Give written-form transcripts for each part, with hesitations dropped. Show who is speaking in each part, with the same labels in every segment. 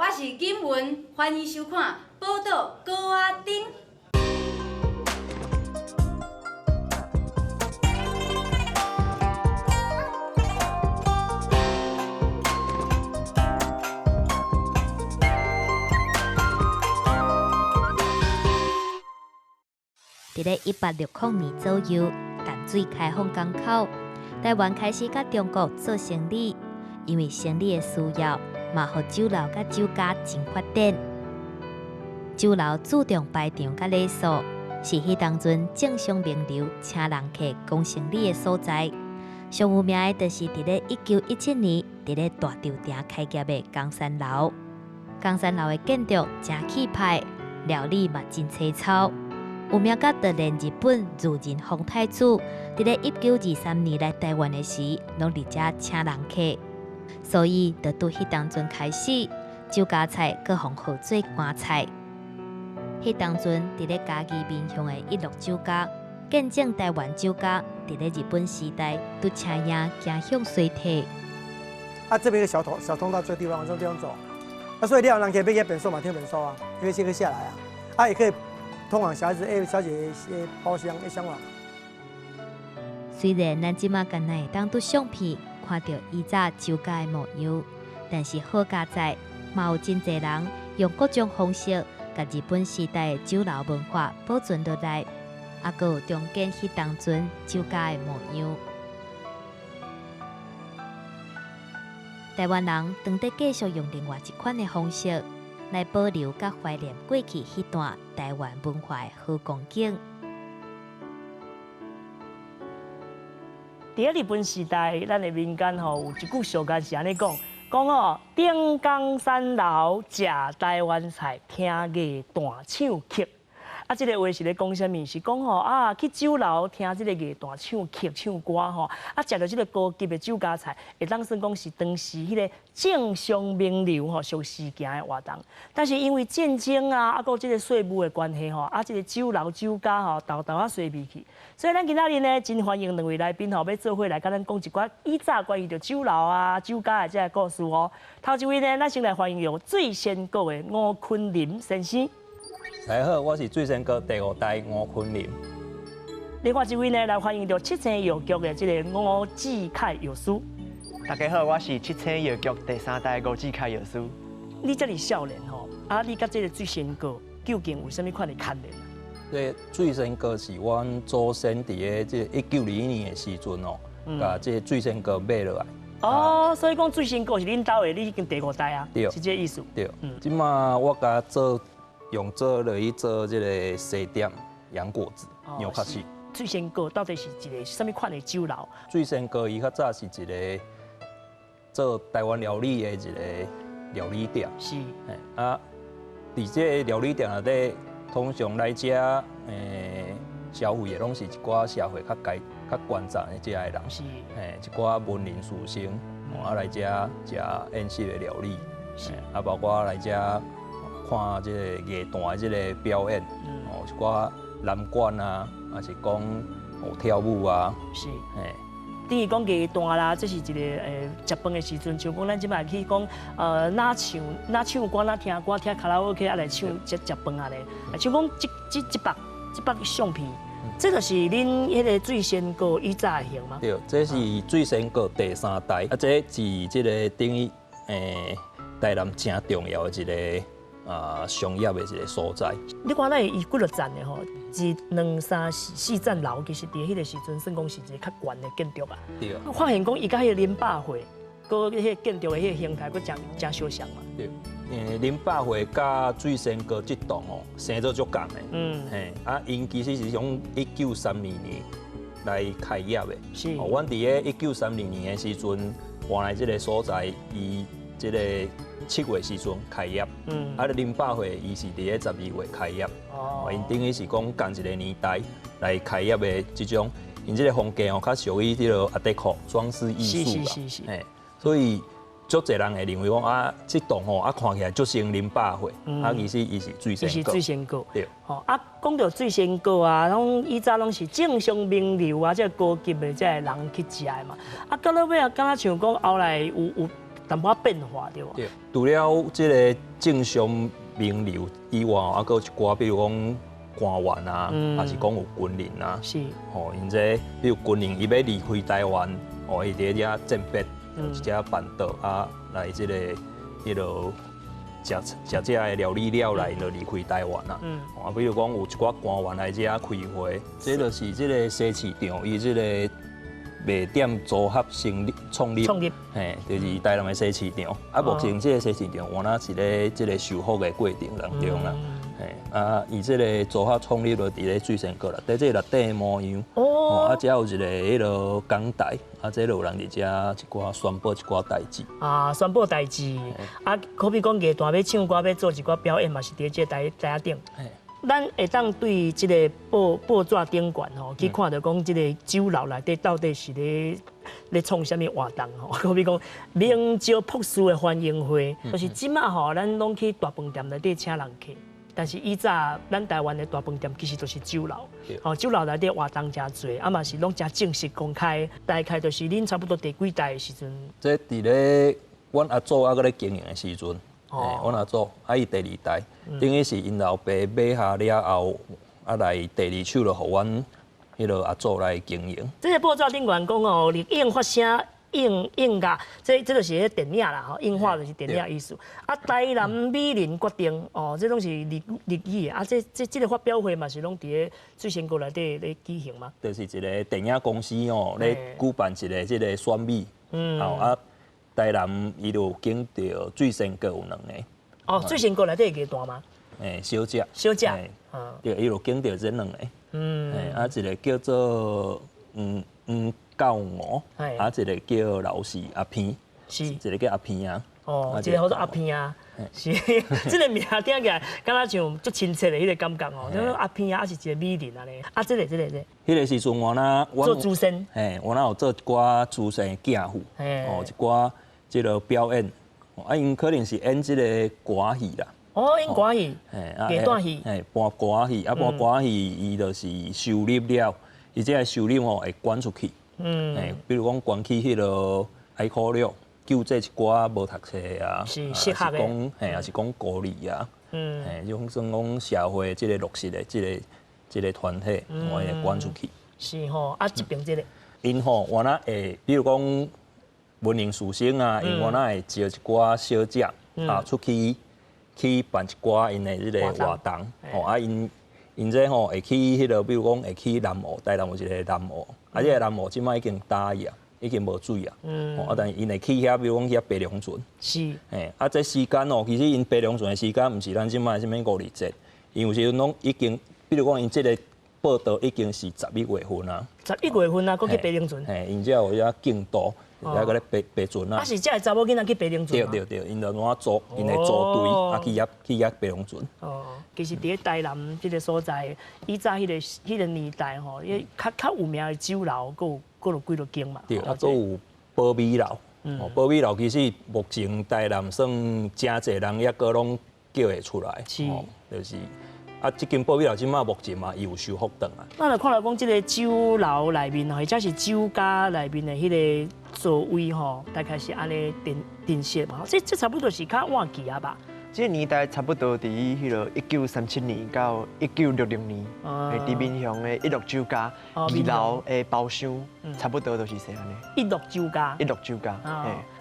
Speaker 1: 我是金文，歡迎收看《寶島高仔頂》。
Speaker 2: 佇咧1860年左右，淡水開放港口，台灣開始佮中國做生理。因為生理的需要，嘛予酒樓佮酒家真發展。酒樓注重排場佮禮數，是彼當陣政商名流請人客講生理的所在。上有名的，就是佇咧1917年，佇咧大稻埕開業的岡山樓。岡山樓的建築誠氣派，料理嘛真粗糙。有名甲就連日本裕仁皇太子，佇咧1923年來台灣的時，攏佇遮請人客。所以，就對彼當陣開始，酒家菜閣予號做官菜。彼當陣佇咧嘉義民雄的一樂酒家，見證台灣酒家佇咧日本時代拄車影走向衰退。
Speaker 3: 啊，這邊個小通小通道這個地方往這個地方走，啊，所以你有人可以欲去便所嘛，停便所啊，可以先去下來啊，啊，也可以通往小孩子 A 小姐的包廂 A 廂房。
Speaker 2: 雖然咱這馬敢若會當佇相片看著以早酒家的模樣，但是好佳哉，嘛有真濟人用各種方式，共日本時代的酒樓文化保存落來，猶閣有重建彼當陣酒家的模樣。台灣人當咧繼續用另外一款的方式來保留佮懷念過去彼段台灣文化的好光景。
Speaker 4: 佇咧日本時代，咱的民間吼有一句俗諺是按呢講，講吼頂岡山樓食台灣菜，聽藝旦唱曲。啊，這個話是咧講啥物？是講吼啊，去酒樓聽這個藝旦唱曲唱歌吼，啊，食著這個高級的酒家菜，會當算講是當時彼個政商名流吼上時行的活動。但是因為戰爭啊，啊，閣這個稅務的關係吼，啊，這個酒樓酒家吼，沓沓仔衰微去。所以咱今仔日呢，真歡迎兩位來賓吼，欲做伙來共咱講一寡以早關於著酒樓啊、酒家的這個故事哦。頭一位呢，咱先來歡迎著醉仙閣的吳坤林先生。
Speaker 5: 大家好，我是醉仙閣第五代吳坤林。
Speaker 4: 另外一位呢，來歡迎著七星藥局的這個吳志凱藥師。
Speaker 6: 大家好，我是七星藥局第三代吳志凱藥師。
Speaker 4: 你這麼少年吼，啊，你佮這個醉仙閣究竟有啥物款的牽連？
Speaker 5: 這醉仙閣是阮祖先佇咧這1921年的時陣哦，共這醉仙閣買落來。
Speaker 4: 哦，所以講醉仙閣是恁兜的，你已經第五代啊，
Speaker 5: 對，
Speaker 4: 是這個意思。
Speaker 5: 對，這馬我共做。用做落去做這個西點洋果子牛角翅。
Speaker 4: 醉仙閣到底是一個啥物款的酒樓？
Speaker 5: 醉仙閣伊較早是一個做台灣料理的一個料理店。
Speaker 4: 是。
Speaker 5: 啊，佇這個料理店內底，通常來遮消費的攏是一寡社會較階較懸層的這的人。
Speaker 4: 是。
Speaker 5: 一寡文人士紳，啊來遮食宴席的料理。
Speaker 4: 是。
Speaker 5: 啊，包括來遮看這個藝旦的這個表演，哦，一寡南管啊，抑是講有跳舞啊，
Speaker 4: 是，等於講藝旦啦，這是一個食飯的時陣，像講咱這擺去講，哪唱哪唱歌，哪聽歌，聽卡拉 OK 啊來唱食食飯啊咧，像講這這這幅這幅相片，這個是恁彼個醉仙閣以早的型嗎？
Speaker 5: 對，這是醉仙閣第三代，啊，這是這個等於台南誠重要的一個商業的一個所在。
Speaker 4: 你看咱伊幾落層的吼，一、兩、三、四四層樓，其實佇彼個時陣算講是一個較懸的建築啊。
Speaker 5: 對。
Speaker 4: 發現講伊佮彼個林百貨，閣彼個建築的彼個形態，閣誠誠相像嘛。
Speaker 5: 對。林百貨佮醉仙閣這棟哦，生做足仝的。嘿，啊，𪜶其實是從1932年來開業的。
Speaker 4: 是。
Speaker 5: 哦，阮佇咧1932年的時陣搬來這個所在，伊這個7月時陣開業，啊，林百貨伊是佇咧12月開業，哦，𪜶等於是講仝一個年代來開業的這種，𪜶這個風格哦，較屬於這個 Art Deco 裝飾藝術啦，嘿，所以足濟人會認為講啊，這棟吼啊看起來足像林百貨，啊，其實伊是醉仙閣，
Speaker 4: 伊是醉仙閣，
Speaker 5: 對，
Speaker 4: 吼啊，講著醉仙閣啊，攏以早攏是政商名流啊，這個高級的這個人去食的嘛，啊，到尾仔啊，敢若像講後來有有。淡薄仔變化對無？
Speaker 5: 對，除了這个政商名流以外，啊，閣有一寡，比如講官員啊，抑是講有軍人啊，吼，𪜶這比如軍人伊欲離開台灣，哦，伊佇遮餞別，一隻辦桌啊，來這个彼落食食這个料理了來，𪜶就離開台灣啊。啊，比如講有一寡官員來遮開會，這就是這个西市場伊這个賣店組合成立創立，
Speaker 4: 創立，
Speaker 5: 嘿，就是台南的西市場。啊，目前這个西市場，原來是咧這个修復的過程當中啦。嘿，啊，伊這个組合創立就佇咧水仙閣內底，這個內底的模樣。哦，啊，遮有一个彼落講台，啊，這就有人佇遮一寡宣布一寡代誌。
Speaker 4: 啊，宣布代誌，啊，好比講藝團欲唱歌，欲做一寡表演，嘛是佇這个台台仔頂。咱會當對這个報紙頂懸吼，去看著講這个酒樓內底到底是咧創啥物活動吼？好比講明朝朴素的歡迎會，就是這馬吼，咱攏去大飯店內底請人客，但是以早咱台灣的大飯店其實就是酒樓，吼，酒樓內底活動誠濟，啊嘛是攏誠正式公開，大概就是恁差不多第幾代的時陣。
Speaker 5: 這佇咧阮阿祖猶閣咧經營的時陣。阮阿祖啊，伊第二代，等於是𪜶老爸買下了後，啊來第二手就予阮彼个阿祖來經營。
Speaker 4: 這个報紙頂懸講哦，麗影發聲映映畫，這就是彼電影啦吼，映畫就是電影意思。啊，台南美人決定哦，這攏是日語的。啊，這個發表會嘛是攏佇咧水仙閣內底咧舉行嘛。
Speaker 5: 就是一个電影公司哦，咧舉辦一个這个選美，啊。台南伊就有揀著水仙閣有兩个。
Speaker 4: 哦，水仙閣內底藝團嗎？
Speaker 5: 欸，小姐。
Speaker 4: 小姐。
Speaker 5: 對，伊就揀著這兩个。啊，一个叫做黃教吳，啊，一个叫老師阿平。一个叫阿平啊。
Speaker 4: 哦，一个叫做阿平啊。是，這个名聽起來敢若像足親切的彼个感覺哦。就是阿平啊，抑是一個美人按呢。啊，這个這个這个。
Speaker 5: 彼个時陣我若
Speaker 4: 做主身。
Speaker 5: 嘿，我若有做一寡慈善的寄付，哦，一寡這个表演。啊，𪜶可能是演這个歌戲啦。
Speaker 4: 哦，演歌戲。藝段戲。
Speaker 5: 嘿，搬歌戲，啊，搬歌戲，伊就是收入了，伊這个收入吼會捐出去。比如講捐去彼个愛苦樂。救濟一寡無讀冊啊，
Speaker 4: 是適合的，
Speaker 5: 講嘿，抑是講孤兒啊，嘿，種算講社會這个弱勢的這个團體，我會捐出去。
Speaker 4: 是吼，啊，這邊這个，𪜶
Speaker 5: 吼，原來會，比如講文林書生啊，𪜶原來會招一寡小姐啊出去去辦一寡𪜶的這个活動，吼啊，𪜶這吼會去彼个，比如講會去南湖，台南有一个南湖，啊，這个南湖這擺已經焦去啊。已經無水啊，啊，但是𪜶會去遐，比如講去遐爬龍船。嘿，啊，這時間哦，其實𪜶爬龍船的時間，毋是咱這擺啥物五二節，因有時陣攏已經，比如講𪜶這个報道已經是11月份啊。
Speaker 4: 11月份啊，閣去爬龍船。
Speaker 5: 嘿，𪜶才有遐競渡，遐閣咧爬爬船啊。
Speaker 4: 啊，是這个查某囡仔去爬龍船。
Speaker 5: 對對對，𪜶就怎組，𪜶會組隊啊去遐去遐爬龍船。
Speaker 4: 哦，其實佇咧台南這个所在，以早彼个年代吼，彼較較有名的酒樓，閣有。閣有幾落間嘛？
Speaker 5: 對，啊，閣有寶美樓。哦，寶美樓其實目前台南算誠濟人抑閣攏叫會出來。就是啊，這間寶美樓這擺目前嘛，伊有修復轉來。
Speaker 4: 咱來看來講，這个酒樓內面或者是酒家內面的彼个座位吼，大概是按呢陳設嘛。這差不多是較晚期啊吧？
Speaker 6: 這个年代差不多佇彼个1937年到1960年，佇民雄的一樂酒家二樓的包廂，差不多就是按呢。
Speaker 4: 一樂酒家。
Speaker 6: 一樂酒家。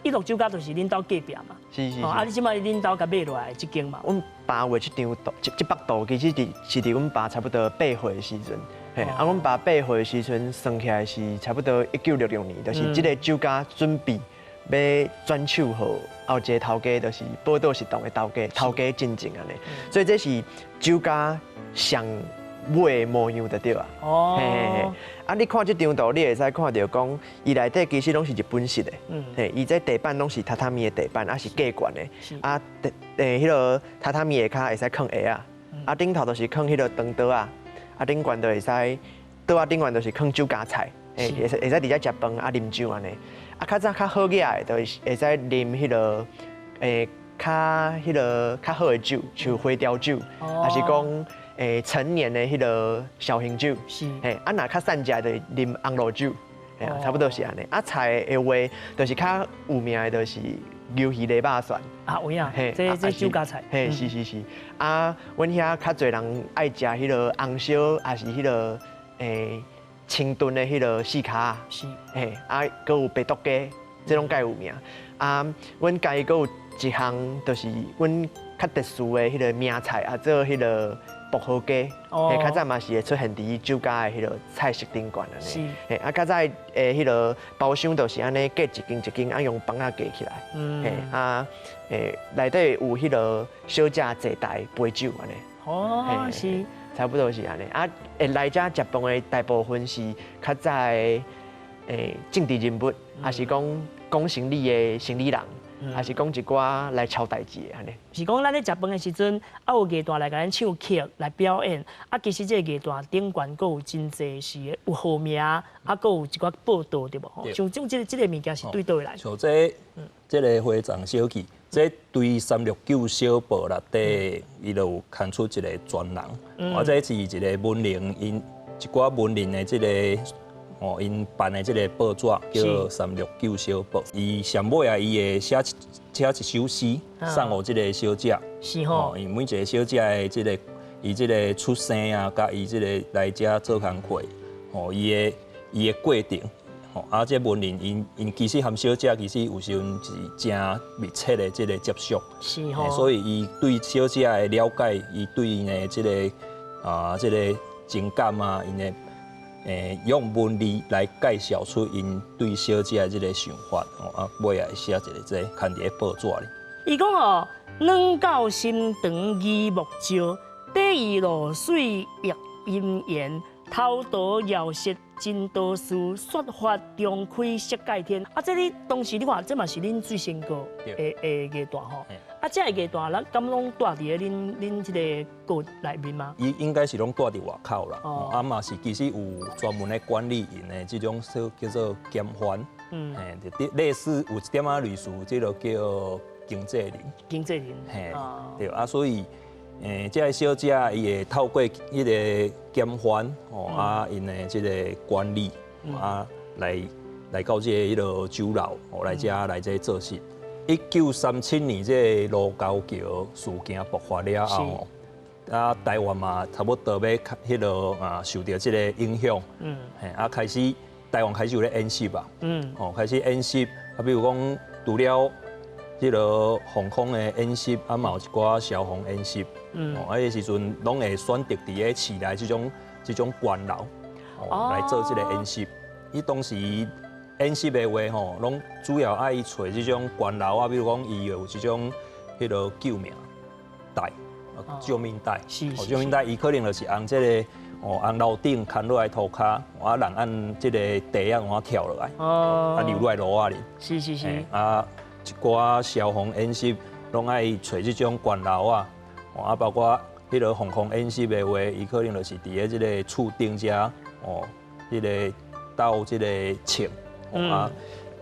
Speaker 4: 一樂酒家就是恁兜隔壁嘛。
Speaker 6: 是是。
Speaker 4: 啊，你這擺恁兜共買落來這間嘛？
Speaker 6: 阮爸畫這張圖，這幅圖其實是佇阮爸差不多8歲的時陣。嘿，啊，阮爸八歲的時陣算起來是差不多1966年，就是這个酒家準備欲轉手予後一个頭家，就是寶島食堂的頭家，頭家進前按呢，所以這是酒家上尾的模樣就對啊。嘿嘿嘿。啊，你看這張圖，你會使看著講，伊內底其實攏是日本式的。嘿，伊這地板攏是榻榻米的地板，啊是加懸的。啊，彼个榻榻米下跤會使囥鞋仔，啊頂頭就是囥彼个長桌仔，啊頂懸就會使桌仔頂懸就是囥酒家菜，會使佇遮食飯啊啉酒按呢。啊，較早較好額的，就是會使啉彼个較彼个較好的酒，像花雕酒，抑是講陳年的彼个紹興酒。嘿，啊，若較散食就啉紅露酒，嘿啊，差不多是按呢。啊，菜的話，就是較有名的，就是牛魚螺肉蒜。
Speaker 4: 啊，有影，這酒家菜。
Speaker 6: 嘿，是是是。啊，阮遐較濟人愛食彼个紅燒，抑是彼个清燉的彼个四跤。
Speaker 4: 是。
Speaker 6: 嘿，啊，閣有白肚雞，這攏蓋有名。啊，阮家己閣有一項，就是阮較特殊的彼个名菜，啊，做彼个薄荷雞。嘿，較早嘛是會出現佇酒家的彼个菜色頂懸按呢。
Speaker 4: 是。
Speaker 6: 嘿，啊，較早的彼个包廂就是按呢隔一間一間，啊用枋仔隔起來。嘿，啊，內底有彼个小姐坐台陪酒按呢。
Speaker 4: 哦，是。
Speaker 6: 差不多是按呢。啊，會來遮食飯的大部分是較早的政治人物，抑是講講生理的生理人，抑是講一寡來抄代誌的按呢。
Speaker 4: 是講咱咧食飯的時陣，啊有藝團來共咱唱曲來表演，啊其實這個藝團頂懸閣有真濟是有號名，啊閣有一寡報道對無？像這個物件是對佗位來？
Speaker 5: 像這個花叢小記，這對三六九小報內底，伊就有刊出一個專欄，啊這是一個文人𪜶一寡文人的這個。哦，𪜶辦的這個報紙叫《三六九小報》，伊上尾啊，伊會寫一首詩送予這個小姐。
Speaker 4: 是吼。
Speaker 5: 伊每一個小姐的這個，伊這個出生啊，佮伊這個來遮做工課，吼，伊的過程，吼，啊，這文人𪜶其實和小姐其實有時陣是誠密切的這個接觸。
Speaker 4: 是吼。
Speaker 5: 所以伊對小姐的了解，伊對𪜶的這個啊，這個情感啊，𪜶的。用文字來介紹出𪜶對小姐的這個想法，啊，尾仔會寫一个這刊佇咧報紙裡。
Speaker 4: 伊講哦，軟到心腸耳目照，底露水憶姻緣，偷桃饒舌真多事，說法中開色界天。啊，這你當時你看，這嘛是恁水仙閣的藝團吼。啊，這个藝團咱敢攏蹛佇咧恁這个閣內面嗎？
Speaker 5: 伊應該是攏蹛佇外口啦。啊嘛是其實有專門咧管理𪜶的這種說叫做監犯。嘿，就類似有一點仔類似，這个叫經濟人。
Speaker 4: 經濟人。
Speaker 5: 嘿，對啊，所以，這个小姐伊會透過彼个監犯，吼啊，𪜶的這个管理，啊，來到這个彼个酒樓，吼來遮來這做事。1937年這个盧溝橋事件爆發了後，啊，台灣嘛差不多欲彼个啊受著這个影響，嘿，啊開始台灣開始有咧演習啊，吼開始演習，啊，比如講除了彼个防空的演習，啊嘛有一寡消防演習，啊，彼時陣攏會選擇佇咧市內這種關樓，來做這個演習。伊當時演習的話吼，攏主要愛揣這種關樓啊，比如講伊有這種彼个救命帶，救命帶，救命帶，伊可能就是按這个哦，按樓頂牽落來塗跤，啊人按這個地仔往跳落來，啊溜落來路仔裡。啊，一寡消防演習攏愛揣這種關樓啊，啊包括彼个防空演習的話，伊可能就是佇咧這个厝頂遮，哦，彼个鬥這個銃。啊，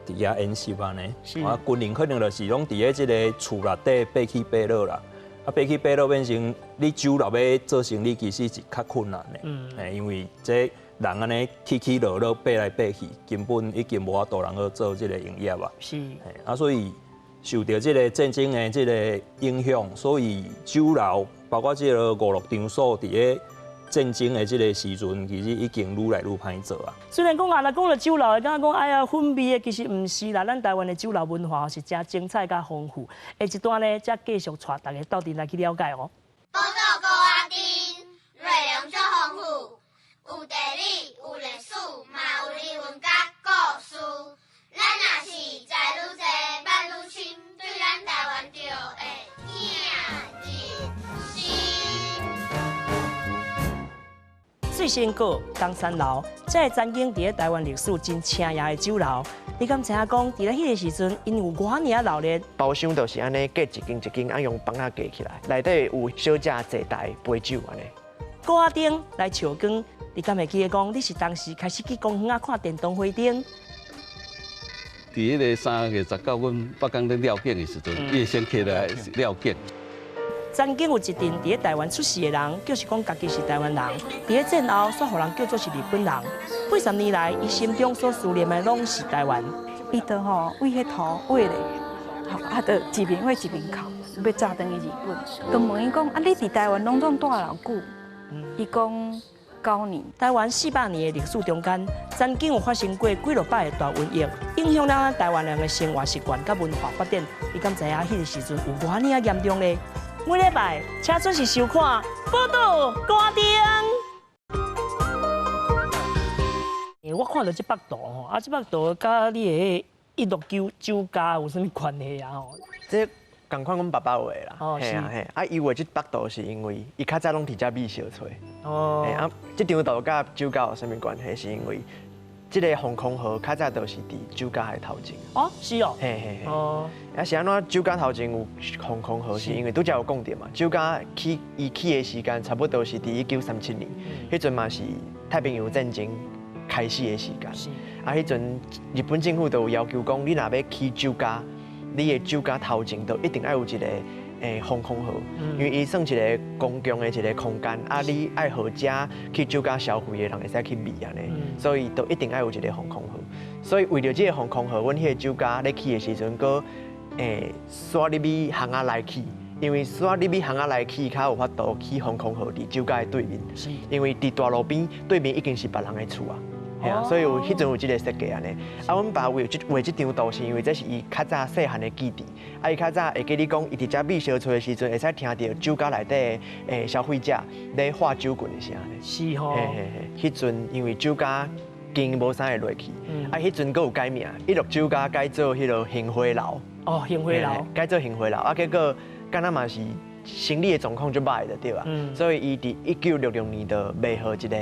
Speaker 5: 佇遐演習按呢，啊，軍人可能就是攏佇咧這个厝內底爬起爬落啦，啊，爬起爬落變成你酒樓欲做生意其實是較困難的，因為這人按呢起起落落爬來爬去，根本已經無法度人去做這个營業啊。啊，所以受著這个戰爭的這个影響，所以酒樓包括這个娛樂場所佇咧戰爭的這个時陣，其實已經愈來愈歹做啊。
Speaker 4: 雖然講啊，若講著酒樓，會感覺講哎呀粉味的，其實毋是啦。咱台灣的酒樓文化是誠精彩佮豐富。下一段呢，才繼續帶大家鬥陣來去了解哦。
Speaker 7: 寶島閣仔頂，內容足豐富，有地理，有歷史，嘛有人文佮故事。咱若是知愈濟，捌愈深，對咱台灣就會銘記心。
Speaker 4: 水仙閣江山樓，這个曾經佇咧台灣歷史真醒目的酒樓，你敢知影講，佇咧彼个時陣，𪜶有偌爾仔鬧熱？
Speaker 6: 包廂就是按呢隔一間一間，按用枋仔隔起來，內底有小姐坐台陪酒按呢。
Speaker 4: 閣仔頂來笑光，你敢會記得講，你是當時開始去公園仔看電動花燈？
Speaker 8: 佇彼个3月19，阮北港咧廖景的時陣，伊會先起來廖景。
Speaker 4: 曾經有一陣佇咧台灣出世的人，就是講家己是台灣人，佇咧戰後煞予人叫做是日本人。80年來，伊心中所思念的攏是台灣。
Speaker 9: 伊就吼為彼土畫咧，吼，啊，就一面火一面哭，欲走轉去日本。就問伊講，啊，你佇台灣攏總蹛偌久？伊講9年。
Speaker 4: 台灣400年的歷史中間，曾經有發生過幾落擺的大瘟疫，影響了咱台灣人的生活習慣佮文化發展。你敢知影彼個時陣有偌爾仔嚴重咧？每禮拜請準時收看《寶島歌丁》。我看著這幅圖吼，啊，這幅圖佮你的一六九酒家有啥物關係啊？吼，
Speaker 6: 這仝款阮爸爸畫的啦，嘿啊嘿，啊，伊畫這幅圖是因為伊較早攏佇遮覕燒炊。哦。啊，這張圖佮酒家有啥物關係？是因為這个防空壕較早都是佇酒家的頭前。
Speaker 4: 哦，是哦。
Speaker 6: 嘿嘿嘿。哦。啊，是按怎酒家頭前有防空壕？是因為拄才有講著嘛，酒家起伊起的時間差不多是佇1937年，彼陣嘛是太平洋戰爭開始的時間。啊，彼陣日本政府就有要求講，你若欲起酒家，你的酒家頭前就一定愛有一个防空壕，因為伊算一个公共的一个空間，啊，你愛予遮去酒家消費的人會使去覕按呢，所以都一定愛有一个防空壕。所以為著這个防空壕，阮彼个酒家咧起的時陣，閣徙入去巷仔內起，因為徙入去巷仔內起，較有法度起防空壕佇酒家的對面，因為佇大路邊對面已經是別人的厝啊。嘿啊，所以有彼陣有這个設計按呢。啊，阮爸畫這畫這張圖是因為這是伊較早細漢的記憶。啊，伊較早會記你講，伊佇遮覕燒炊的時陣，會使聽著酒家內底的消費者咧喝酒棍的聲呢。
Speaker 4: 是吼。
Speaker 6: 嘿嘿嘿，彼陣因為酒家經營無啥會落去，啊，彼陣閣有改名，一樂酒家改做彼个杏花樓。
Speaker 4: 哦，杏花樓。
Speaker 6: 改做杏花樓，啊，結果敢若嘛是生理的狀況足歹的對啊。所以伊佇1966年就賣予一个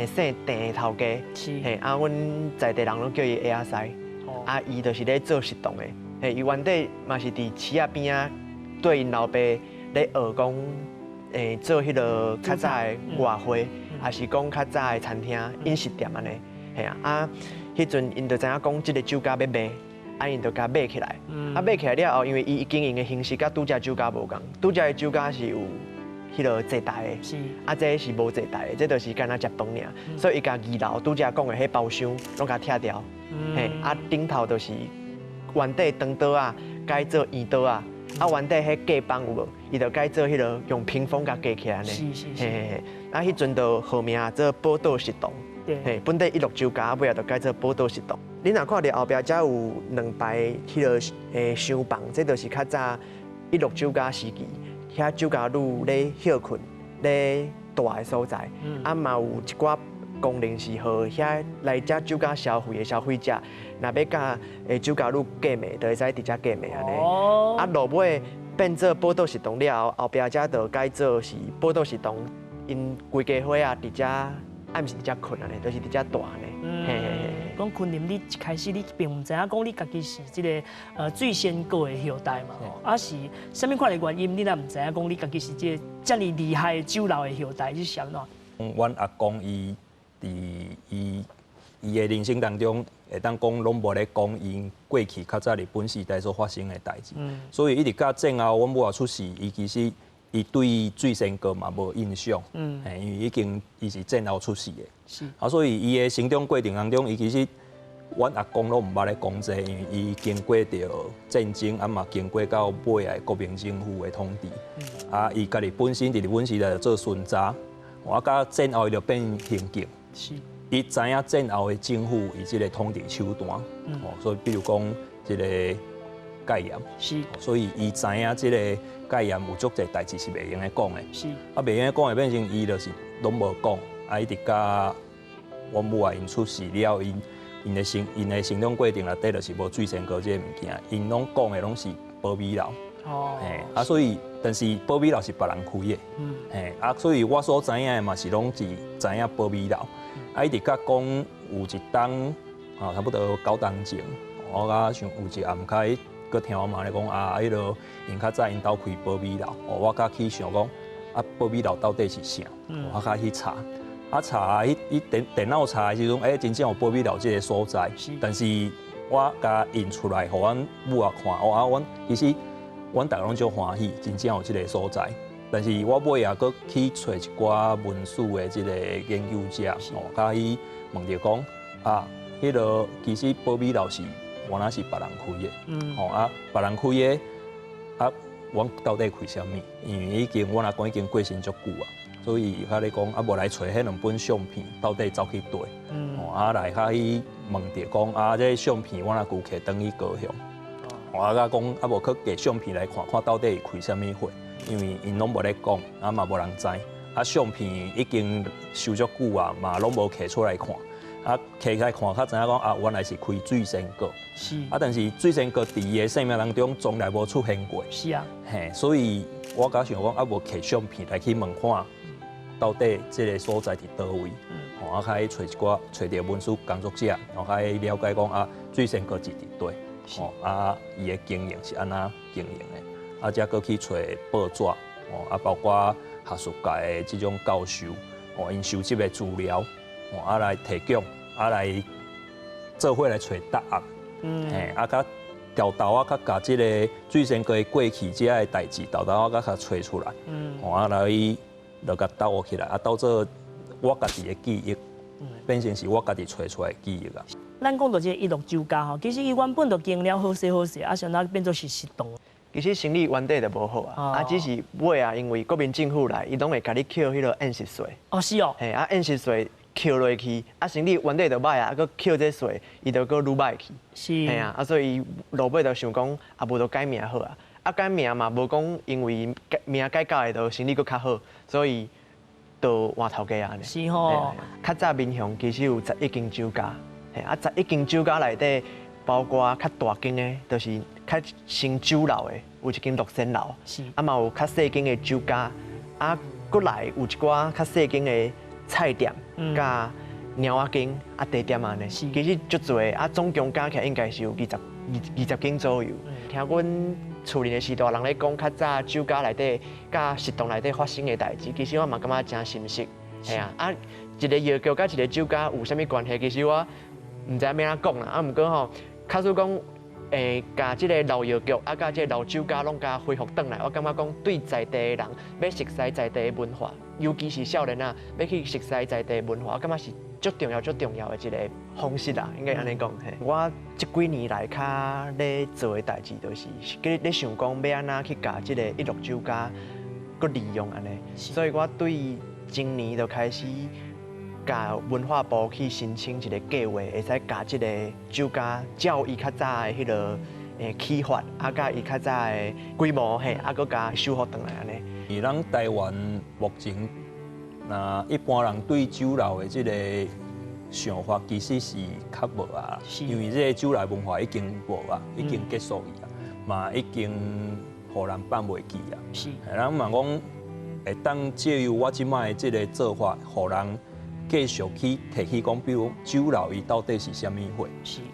Speaker 6: 姓鄭的頭家，嘿，啊，阮在地人攏叫伊下仔師，啊，伊就是咧做食堂的，嘿，伊原底嘛是佇市仔邊仔，對𪜶老爸咧學講，做彼个較早的外匯，抑是講較早的餐廳飲食店按呢，嘿啊，啊，彼陣𪜶就知影講這个酒家欲賣，啊，𪜶就共買起來，啊，買起來了後，因為伊經營的形式佮拄才酒家無仝，拄才的酒家是有彼个坐台的，啊，這是無坐台的，這就是干焦食飯爾，所以伊共二樓拄才講的彼包廂攏共拆掉，嘿，啊，頂頭就是原底長桌仔，改做圓桌仔，啊，原底彼隔房有無？伊就改做彼个用屏風共隔起來按呢，嘿嘿嘿，啊，彼陣就號名做寶島食堂，嘿，本底一樂酒家，尾仔就改做寶島食堂。你若看著後壁遮有兩排彼个廂房，這就是較早一樂酒家時期。遐酒家女咧歇睏、咧蹛的所在，啊嘛有一寡功能是予遐來遮酒家消費的消費者，若欲佮酒家女過暝，就會使佇遮過暝按呢。啊，落尾變做寶島食堂了後，後壁遮就改做是寶島食堂，𪜶規家伙仔佇遮暗時佇遮睏按呢，就是佇遮蹛按呢。嘿嘿嘿。
Speaker 4: 講坤林，你一開始你並毋知影講你家己是這个水仙閣的後代嘛？啊是啥物款的原因？你若毋知影講你家己是這个遮爾厲害的酒樓的後代，是啥物？
Speaker 5: 阮阿公伊佇伊伊的人生當中，會當講攏無咧講𪜶過去較早日本時代所發生的代誌。所以一直到戰後，阮母仔出世，伊其實伊對水仙閣嘛無印象。因為已經伊是戰後出世的。啊，所以伊的成長過程當中，伊其實阮阿公攏毋捌咧講這個，因為伊經過著戰爭，啊嘛經過到尾仔國民政府的統治。啊，伊家己本身佇日本時代就做巡查，啊，到戰後伊就變刑警。伊知影戰後的政府伊這个統治手段，哦，所以比如講這个戒嚴，所以伊知影這个戒嚴有足濟代誌是袂用得講的。啊，袂用得講的變成伊就是攏無講，啊，一直到阮母仔𪜶出世了，𪜶的成長過程內底就是無水仙閣這个物件，𪜶攏講的攏是寶美樓。嘿，啊，所以但是寶美樓是別人開的。嘿，啊，所以我所知影的嘛是攏是知影寶美樓。啊，一直甲講有一冬啊，差不多9冬前，我甲想有一暗開，閣聽我媽咧講啊，彼落𪜶較早𪜶兜開寶美樓，我才去想講啊，寶美樓到底是啥？我才去查，啊查，彼彼電電腦查的時陣，欸，真正有寶美樓這个所在。但是我共印出來，予阮母仔看，哦啊，阮其實阮逐个攏足歡喜，真正有這个所在。但是我尾仔閣去揣一寡文史的這个研究者，哦，共伊問著講啊，彼个其實寶美樓是原來是別人開的，吼啊，別人開的，啊，阮到底開啥物？因為已經阮阿公已經過身足久啊，所以較咧講啊，無來揣彼兩本相片，到底走去佗？吼啊來較去問著講啊，這相片阮阿舅摕轉去高雄，啊佮講啊無去借相片來看看到底是開啥物貨，因為𪜶攏無咧講，啊嘛無人知，啊相片已經收足久啊，嘛攏無摕出來看。啊，摕起來看，才知影講啊，原來是開醉仙閣。啊，但是醉仙閣佇伊的生命當中從來無出現過。嘿，所以我較想講啊，無摕相片來去問看，到底這个所在佇佗位？吼，啊，較去揣一寡揣著文史工作者，然後較去了解講啊，醉仙閣是佇佗？吼，啊，伊的經營是按怎經營的？啊，才閣去揣報紙，吼，啊，包括學術界的這種教授，吼，𪜶收集的資料。啊來提供，啊來做伙來揣答案，嘿，啊，佮沓沓仔，佮共這个醉仙閣的過去這个代誌，沓沓仔佮共揣出來，啊來就共鬥起來，啊鬥做我家己的記憶，變成是我家己揣出來的記憶啊。
Speaker 4: 咱講到這个一樂酒家吼，其實伊原本就經營了好勢好勢，啊，啥物變做是食堂。
Speaker 6: 其實生理原底就無好啊，啊，只是尾啊，因為國民政府來，伊攏會共你扣彼个宴席稅。
Speaker 4: 哦，是哦。
Speaker 6: 嘿，啊，宴席稅扣落去，啊，生理原底就歹啊，啊，閣扣這稅，伊就閣愈歹去。嘿啊，啊，所以落尾就想講，啊，無就改名好啊，啊，改名嘛，無講因為改名改改的，就生理閣較好，所以就換頭家按呢。
Speaker 4: 是吼。
Speaker 6: 較早民雄其實有11間酒家，嘿，啊，十一間酒家內底，包括較大間的，就是較像酒樓的，有一間樂仙樓，啊嘛有較細間的酒家，啊，閣來有一寡較細間的菜店，佮貓仔間啊茶店按呢。其實足濟，啊總共加起來應該是有二十間左右。聽阮厝裡的序大人咧講，較早酒家內底佮食堂內底發生的代誌，其實我嘛感覺誠心適。嘿啊，啊一个藥局佮一个酒家有啥物關係？其實我毋知影欲按怎講啦。啊，毋過吼，假使講，共這个老藥局啊，佮這个老酒家攏共恢復轉來，我感覺講對在地的人欲熟悉在地的文化，尤其是少年仔欲去熟悉在地的文化，我感覺是足重要、足重要的一個方式啦，應該按呢講。嘿，我這幾年來較咧做的代誌，就是咧想講欲按怎去共這个一樂酒家閣利用按呢，所以我對前年就開始共文化部去申請一个計劃，會使共這个酒家照伊較早的彼个起發，啊，佮伊較早的規模嘿，啊，閣共修復轉來按呢。
Speaker 5: 佇咱台灣目前，若一般人對酒樓的這个想法，其實是較無啊，因為這个酒樓文化已經無啊，已經結束去啊，嘛已經予人放袂記啊。咱嘛講會當藉由我這擺的這个做法，予人繼續去提起講，比如酒樓伊到底是啥物貨？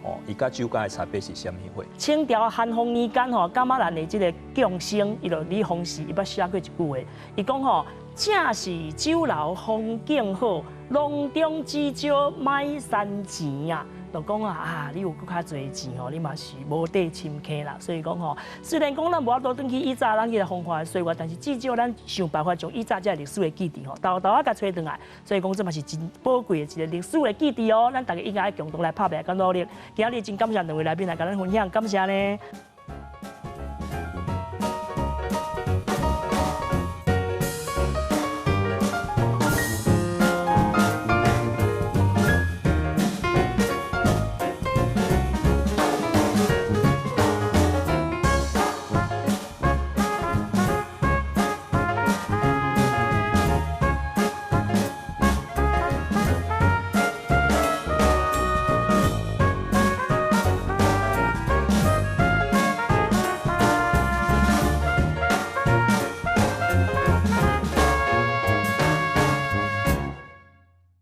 Speaker 5: 哦，伊佮酒家的差別是啥物貨？
Speaker 4: 清朝咸豐年間吼，噶瑪蘭的這个將星，伊就李洪時，伊捌寫過一句話，伊講吼，正是酒樓風景好，囊中只少買三錢啊。就講啊啊，你有閣較濟錢吼，你嘛是無底深坑啦。所以講吼，雖然講咱無法度轉去以早咱彼个風華的歲月，但是至少咱想辦法將以早這个歷史的記憶吼，沓沓仔共揣轉來。所以講這嘛是真寶貴的一个歷史的記憶哦。咱大家應該共同來拍拚佮努力。今仔日真感謝兩位來賓來共咱分享，感謝呢。